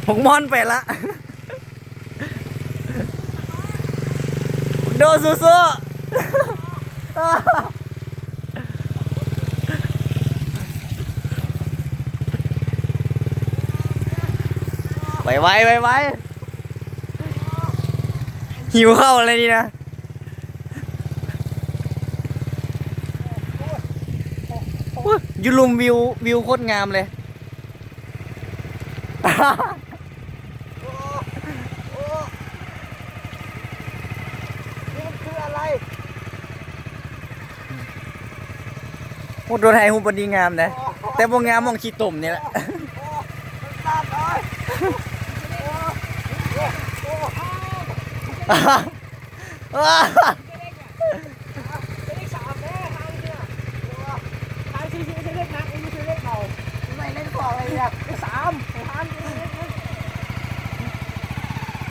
ບັກມ່ອນໄປລະ ໂດ ສູ້ໆ ໄວໆ ໄວໆ ຫິວເຂົ້າແລ້ວນີ້ນະ. ໂອ້ຍ ຢູ່ລຸ່ມວິວ ວິວໂຄດງາມເລີຍ. ໂອ້ ໂອ້ ນີ້ມັນຄືອະໄລ? ໂອ້ ໂດນຖ່າຍຮູບບໍ່ດີງາມນະ ແຕ່ບໍ່ງາມໝ່ອງຂີ້ຕົມນີ້ແຫຼະ. ໂອ້ ມັນສາດເລີຍ ໂອ້ ໂອ້ ໂອ້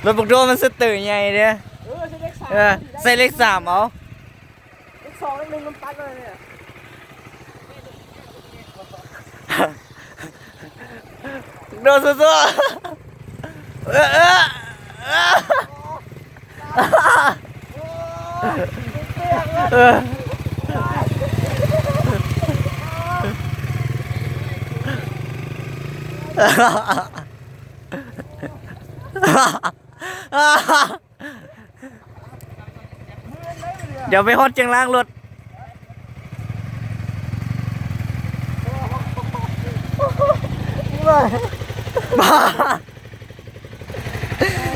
ລົດບັກໂດມັນສະເຕີໃຫຍ່ເດ້. ເອີ ໃສ່ເລກສາມເອົາ. ເລກສອງເລກໜຶ່ງມັນປັດເລີຍ. ໂດດສູ້ໆ ເອີ ເອີ ເອີ ເອີ. ດຽວໄປຮອດຈັ່ງລ້າງລົດ. ໂ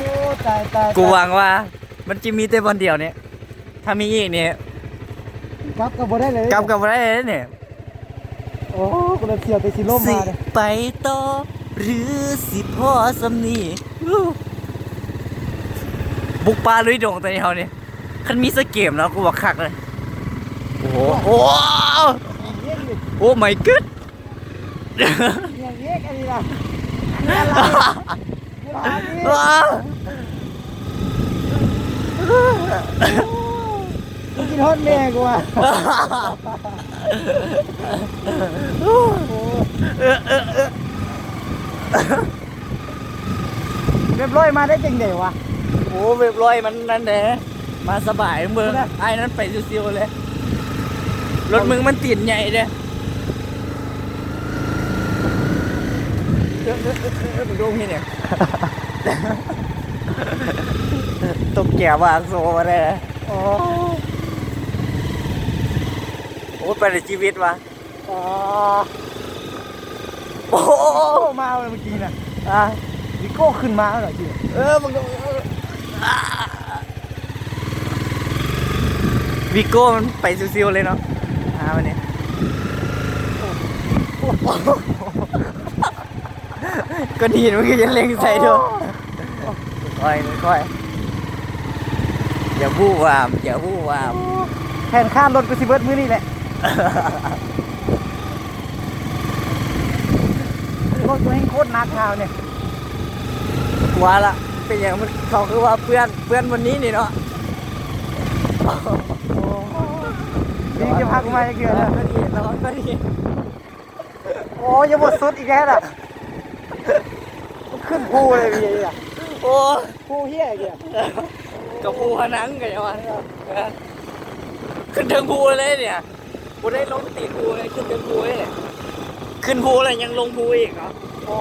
ອ້ ຕາຍ ຕາຍ ຕາຍ ກູຫວັງວ່າມັນຈະມີແຕ່ບ່ອນດຽວນີ້ ຖ້າມີອີກນີ້ ກັບກໍບໍ່ໄດ້ເລີຍ ກັບກໍບໍ່ໄດ້ເລີຍນີ້. ໂອ້ ກູລະທ່ຽວແຕ່ຊິລົ້ມມາເດ້ ໄປຕໍ່ ຫຼື ຊິພໍສ່ຳນີ້? ບຸກປ່າລຸຍດົງຕົວນີ້ເຮົານີ້ ຄັນມີສະເກມເນາະ ກູວ່າຄັກເລີຍ. ໂອ້ໂຫ ໂອ້ Oh my god ອີ່ຫຍັງອີກອັນນີ້ລະ? ກູຄິດຮອດແມ່ກູວ່າ. ໂອ້ ເວັບຮ້ອຍມາໄດ້ຈັ່ງໃດວະ? ໂອ້ ເວັບຮ້ອຍມັນນັ້ນແຫຼະ ມາສະບາຍ ເບິ່ງ ອ້າຍນັ້ນໄປຊິວໆເລີຍ. ລົດມຶງມັນຕີນໃຫຍ່ເດ້. ເອີ ເອີ ເອີ ເອີ ເບິ່ງດູເຮັດຫຍັງ ຕົກແກວວາງໂຊມາໄດ້. ໂອ້ ໂອ້ ໄປໃນຊີວິດວ່າ. ອໍ ໂອ້ ມາເມື່ອກີ້ນະ. ອາ ວິໂກ້ຂຶ້ນມາແລ້ວເນາະ. ເອີ ເບິ່ງດູ ວິໂກ້ມັນໄປຊິວໆເລີຍເນາະ. ອາ ບາດນີ້ ກ້ອນຫີນມັນຄືຈະເລັ່ງໃສ່ໂດ. ໂອ້ ຄ່ອຍໆ ຢ່າວູ່ວາມ ຢ່າວູ່ວາມ. ໂອ້ ແຂນຂາລົດກູຊິເບິດມື້ນີ້ແຫຼະ. ລົດກູແຮ່ງໂຄດໜັກຄາວນີ້. ວ່າລະ ເປັນຫຍັງມັນ ເຂົາຄືວ່າເປື້ອນ ເປື້ອນວັນນີ້ນີ້ເນາະ. ໂອ້ ນີ້ຈະພັກມາຈັກເທື່ອແລ້ວ. ກໍດີ ແຕ່ວ່າກໍດີ. ໂອ້ ຍັງບໍ່ສຸດອີກແລ້ວນະ. ມັນຂຶ້ນພູເລີຍພີ່. ໂອ້ ພູເຫຍອີກແລ້ວ. ກໍພູພະນັງກໍຍັງວ່າ ເອີ ຂຶ້ນເທິງພູເລີຍນີ້. ບໍ່ໄດ້ລົງຕີນພູເລີຍ ຂຶ້ນເທິງພູເລີຍ. ຂຶ້ນພູແລ້ວຍັງລົງພູອີກເນາະ. ອໍ